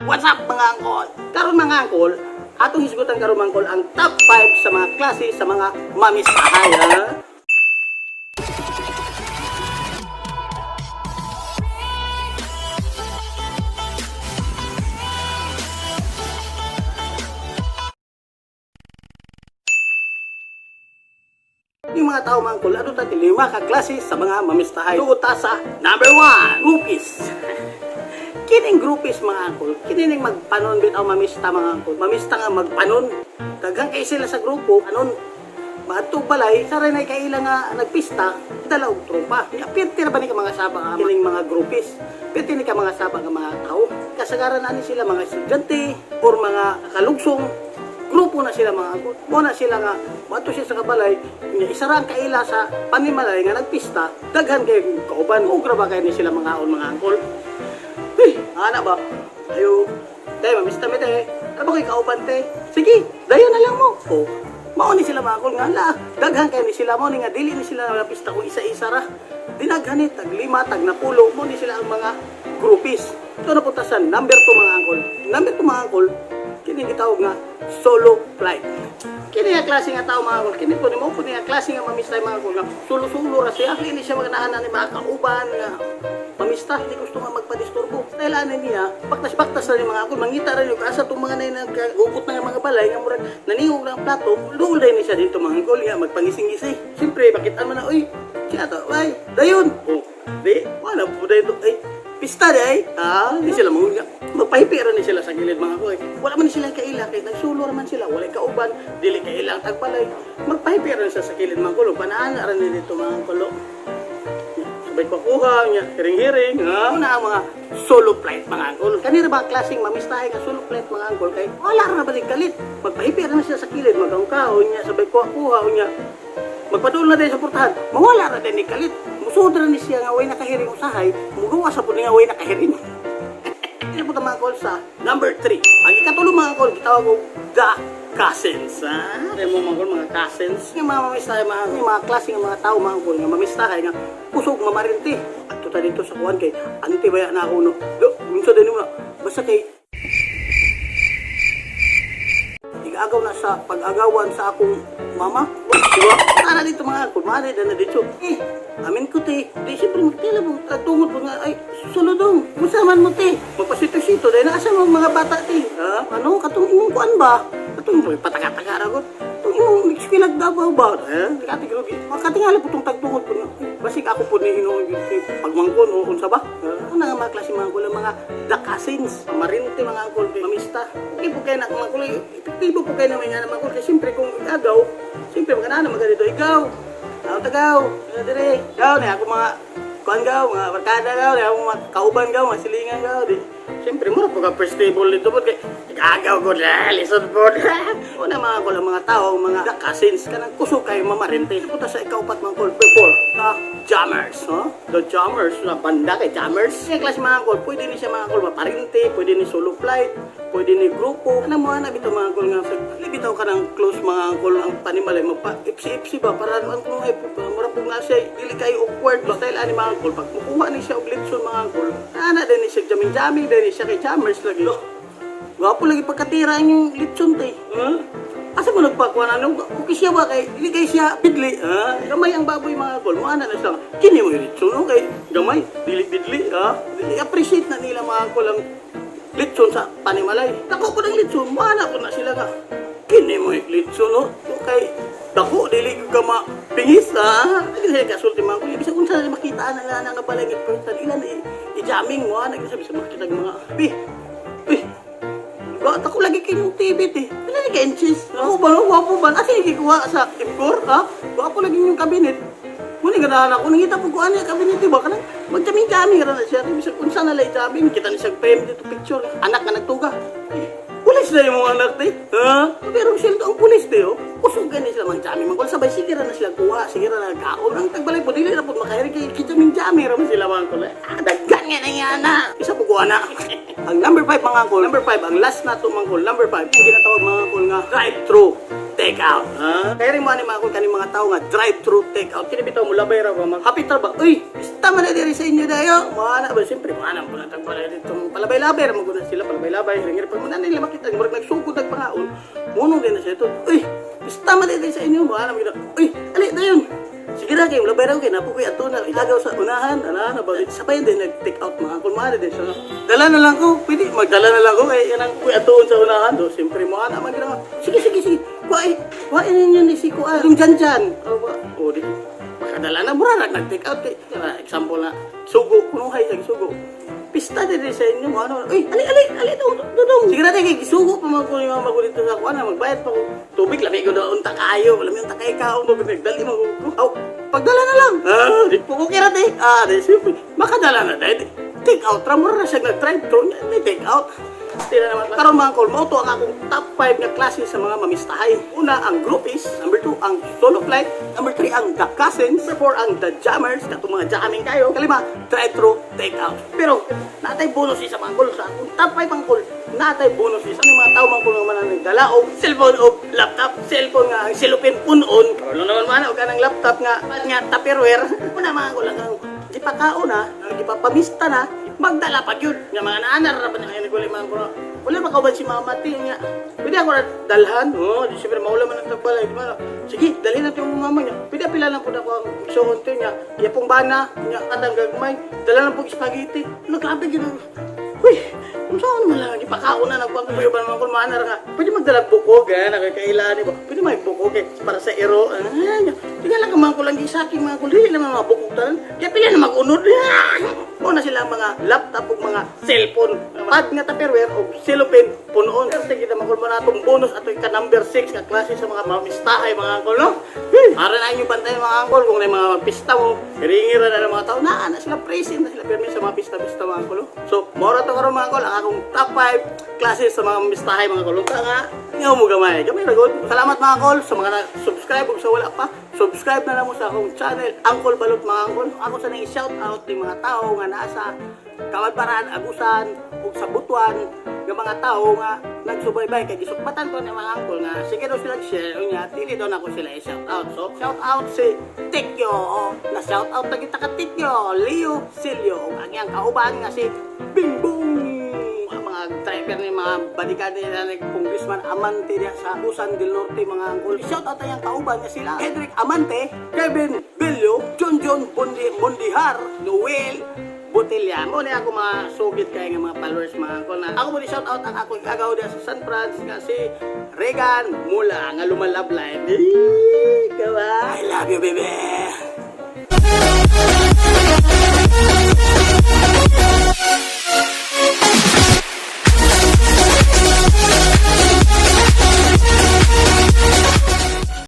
What's up, mga angkol? Karon, mga angkol, atong hisgutan karon, mga angkol, ang top 5 sa mga klase sa mga mamistahay, ha? Yung mga tao, mga angkol, ano ta lima ka klase sa mga mamistahay. Tuod ta sa number 1, groupies. Kining groupies, mga angkol, kining magpanon bitaw mamista, mga angkol. Mamista nga magpanon. Daghang kay sila sa grupo, anon maadto balay, sa rin ay kaila nga nagpista, dala og tropa. Ya, pirti ra ba ni ka mga saba nga kining mga groupies? Pirti ni ka mga saba nga mga tao. Kasagaran ani sila mga estudyante or mga kalugsong grupo na sila, mga angkol. Mo na sila nga moadto siya sa kabalay, nya isa ra ang kaila sa panimalay nga nagpista, daghan kay kauban. Ugra ba kay ni sila mga aon, mga angkol? Hey, ana ba? Ayo, te, mamista mi, te. Ano ba kay kauban, te? Sige, dayon na lang mo. Oh, mao ni sila, mga angkol, nga la. Daghan kay ni sila mo ni nga dili ni sila napista kung isa-isa ra. Dinaghan ni tag lima, tag napulo, mo ni sila ang mga groupies. Ito na punta sa number 2, mga angkol. Number 2, mga angkol, kini gitawag nga solo flight. Kini nga klase nga tao, mga angkol, kini po ni mo po ni nga klase nga mamistay, mga angkol, nga sulo-sulo ra siya. Dili siya maganahan ni mga kauban nga mamista, hindi gusto nga magpadisturbo. Dahil ano niya, baktas-baktas na ni mga angkol, mangita rin yung asa itong mga na nagkagukot na nga mga balay, nga murag naningog na ang plato, luol ni siya dito, mga angkol, nga magpangising-ngisi. Siyempre, bakit ano na, uy, siya to, ay, dayon. Oh, di, wala po dayon to, ay, pista di ay. Ah, di sila mangunya. Magpahipi ra ni sila sa gilid, mga angkol. Wala man sila kaila, kay nagsulo ra man sila, walay kauban, dili kaila ang tagbalay. Magpahipi ra sila sa gilid, mga angkol, panaan ra ni dito, mga angkol. Sabay kuha niya, hiring-hiring, ha? Una ang mga solo flight, mga angkol. Kanira ba klaseng mamistahe nga solo flight, mga angkol, kay wala ra na ba kalit. Magpahipi ra na siya sa kilid, magangkaon niya, sabay kuha niya. Magpadul na din sa portahan, mawala ra din ni kalit. Musod ra ni siya nga way nakahiring usahay, mugawa sa pud nga way nakahiring. Ito po mga angkol sa number 3. Ang ikatulo, mga angkol, gitawag og the cousins. Ha? Kaya mo, mga angkol, mga cousins. Yung mga mamistahe, mga angkol, yung mga klase ng mga tao, mga angkol, nga mamistahe nga kusog mamarinte. At ta dito sa kuwan kay anti baya na ako no. Do, unsa din mo na? Basta kay igagaw na sa pag-agawan sa akong mama. Diba? Ana dito, mga angkol, mana na dito. Eh, amin ko, te. Di siyempre magtila mo, tungod mo nga, ay, sulodong. Musa man mo, te. Magpasito-sito, dahil nasa mo mga bata, te. Ha? Ano, katong imong kuan ba? Katong imong pataka-taka ra gud. Katong imong nagskilag Davao ba? Eh, kati grubi. Makatingala po tong tagtungod po. Basig ako po ni hinuon yun kay pagmangkon o unsa ba? Ano nga mga klase, mga angkol, mga the cousins, pamarinte, mga angkol, mamista. Okay po kayo na mga angkol, epektibo po kayo na may nga mga angkol. Kasi siyempre kung agaw, siyempre magana na dito, ikaw. Tao tagaw, ano dire? Gaw, na ako mga kuan gaw, mga barkada gaw, na ako mga kauban gaw, mga silingan gaw. Di. Siyempre, mura po ka first table dito po. Kay, agaw ko na, lisod po. Una, mga angkol, ang mga tao, mga the cousins, kanang kusog kayo mamarinte. Punta sa ikaupat, mga angkol, before, the jammers, no? The jammers, na banda kay jammers. Yung klase, mga angkol, pwede ni siya, mga angkol, maparinte, pwede ni solo flight, pwede ni grupo. Ano mo na bitaw, mga angkol, nga sa bitaw ka ng close, mga angkol, ang panimalay magpa ipsi-ipsi ba para ang kung ay mura po nga siya dili kayo awkward ba style ani, mga angkol, pag mukuha ni siya og litson, mga angkol, ana din ni siya jamming-jamming din ni siya kay jammers lagi. Gwapo lagi pagkatira ang yung litson, te. Huh? Asa mo nagpakuha na nung okay siya ba kay dili kay siya bidli, ha? Gamay ang baboy, mga angkol. Mo ana na siya. Kini mo yung litson, okay? Gamay, dili bidli, ha? Dili appreciate na nila, mga angkol, ang litson sa panimalay. Dako ko ng litson, mo ana ko na sila nga. Kini mo yung litson, no? Okay. Dako, dili ko ka mapingis, ha? Hindi sila kasulti, mga angkol. Ibig sabihin, kung saan makita na nga nga balay ng person, ilan i-jamming mo, ha? Nagsabi sa makita ng mga, bi, uy, Bakit ako lagi kayong TV, te? Ano ni inches? Ako ba? Wapo ba? Asa yung gikuha sa Imcor, ha? Wapo lagi yung cabinet. Muna ganahan ako. Nangita po ko ano yung cabinet, di ba? Kanang magjamming-jamming ra na siya. Bisag unsa na lang jamming. Kita ni siya frame dito picture. Anak nga nagtuga. Eh, pulis na yung mga anak, te. Ha? Pero sila ang pulis, te, oh. Kusog gani sila mag-jamming. Magkol sabay, sige ra na sila kuha. Sige ra na kaon. Ang tagbalay po, dili na po makahirig. Kay kijamming-jamming ra man sila, mga angkol. Ah, daghan nga na yan, na. Isa po kuha na. Ang number 5, mga angkol, number 5, ang last na to, mga angkol, number 5, ang ginatawag, mga angkol, nga drive-thru. take out. Ha? Kaya rin mo ani mga kung kaning mga tao nga drive-thru take out. Kini bitaw mo labay ra ba mag happy tra ba? Uy, pista man na diri sa inyo dayo. Mo ana ba, siyempre mo ana po natag balay dito. Palabay-labay ra mo guna sila, palabay-labay. Ringir pa mo na nila makita murag nagsugod nagpangaon. Mono din na siya ito. Uy, pista man diri sa inyo. Mo ana mo gina. Uy, ali dayon. Sige ra kay labay ra kay napo koy ato na ilagaw sa unahan, ana na ba sabay din nag take out mga kung maaari din siya. Dala na lang ko, pwede magdala na lang ko kay kanang kuy atuon sa unahan do. Siyempre mo ana man gina. Sige, sige, sige. Kuay, kuay ninyo ni si kuay. Yung dyan dyan. Oh, ba? O di makadala na mura ra nag take out kay. Diba, example na sugo kunuhay sa sugo. Pista din sa inyo mo ano. Uy, ali ali ali dong dong. Sige na kay gisugo pa man ko ni mama ko dito sa kuan magbayad pa ko. Tubig lami ko daw unta kaayo, lami unta kay kaon mo nagdali mo ko. Aw, pagdala na lang. Ah, di po ko kira di. Ah, di siyempre makadala na dahil. Take out ra mo ra siya nag-drive thru niya, may take out. Tira naman. Karon mga kol, mao to ang akong top 5 nga klase sa mga mamistahay. Una, ang groupies. Number 2, ang solo flight. Number 3, ang the cousins. Number 4, ang the jammers. Katong mga jamming kayo. Kalima, drive-thru, take out. Pero, natay bonus isa mga kol. Sa akong top 5 mga kol, natay bonus isa. Ang mga tao mga kol nga man nagdala og cellphone o laptop. Cellphone nga ang silupin punon. Pero naman man, og kanang laptop nga nga Tupperware. Una mga kol, ang gipakaon na, ang gipapamista na, magdala pa gyud nga mga naanar ra ba na kay naguli mga kuro. Wala ba kauban si mama ti niya. Pwede ako na dalhan. Oh, di siyempre maula man ang tagbalay, di ba? Sige, dalhin natin yung mama niya. Pwede pila lang po na ako ang igsuon ti niya. Iya pong bana, niya katang gagmay. Dala lang pong spaghetti. Ano, grabe gyud. Uy, kung saan man lang ipakaon na nagkuhan ko ba naman kung maanar nga. Pwede magdala bukog, eh, nakakailan ba? Pwede may bukog eh, para sa ero. Ah, tingnan lang ka mga kulang sa akin, mga kulang, dili naman mga bukog tanan. Kaya pila na mag-unod. Ah! Muna sila ang mga laptop ug mga cellphone. Pad nga Tupperware o cellophane punoon. Pero kita mga mo na atong bonus ato ka number 6 nga klase sa mga mamistahay mga angkol, no? Hey, para na inyo bantay mga angkol kung na mga pista mo, ringira na ng mga tao, naa na sila present na sila pirmi sa mga pista-pista mga angkol, no? So, mora to karon mga angkol, ang akong top 5 klase sa mga mistahay mga angkol. Unta nga, ngaw mo gamay. Gamay ra gud. Salamat mga angkol sa mga na-subscribe ug sa wala pa. Subscribe na lang mo sa akong channel, Angkol Balot mga angkol. Ako sa nang i-shout out ni mga tao nga naa sa Cabadbaran, Agusan ug sa Butuan nga mga tao nga nagsubaybay kay gisukbatan ko ni mga angkol nga sige daw sila share unya dili daw nako sila i-shout out. So shout out si Tikyo, o, na shout out na kita ka Tikyo, Leo Silio ug ang iyang kauban nga si Bingbong, ang mga driver ni mga bodyguard nila ni Congressman Amante diya sa Agusan del Norte mga angkol. Shout out ang kauban nga sila Hedrick Amante, Kevin Bello, John John Bondi Mondihar, Noel Botelya. Mo na ako mga sugid kay nga mga followers mga angkol na. Ako mo di shout out ang ako agaw diya sa San Franz nga si Regan Mula nga lumalab live. Eh, kawa. I love you, baby.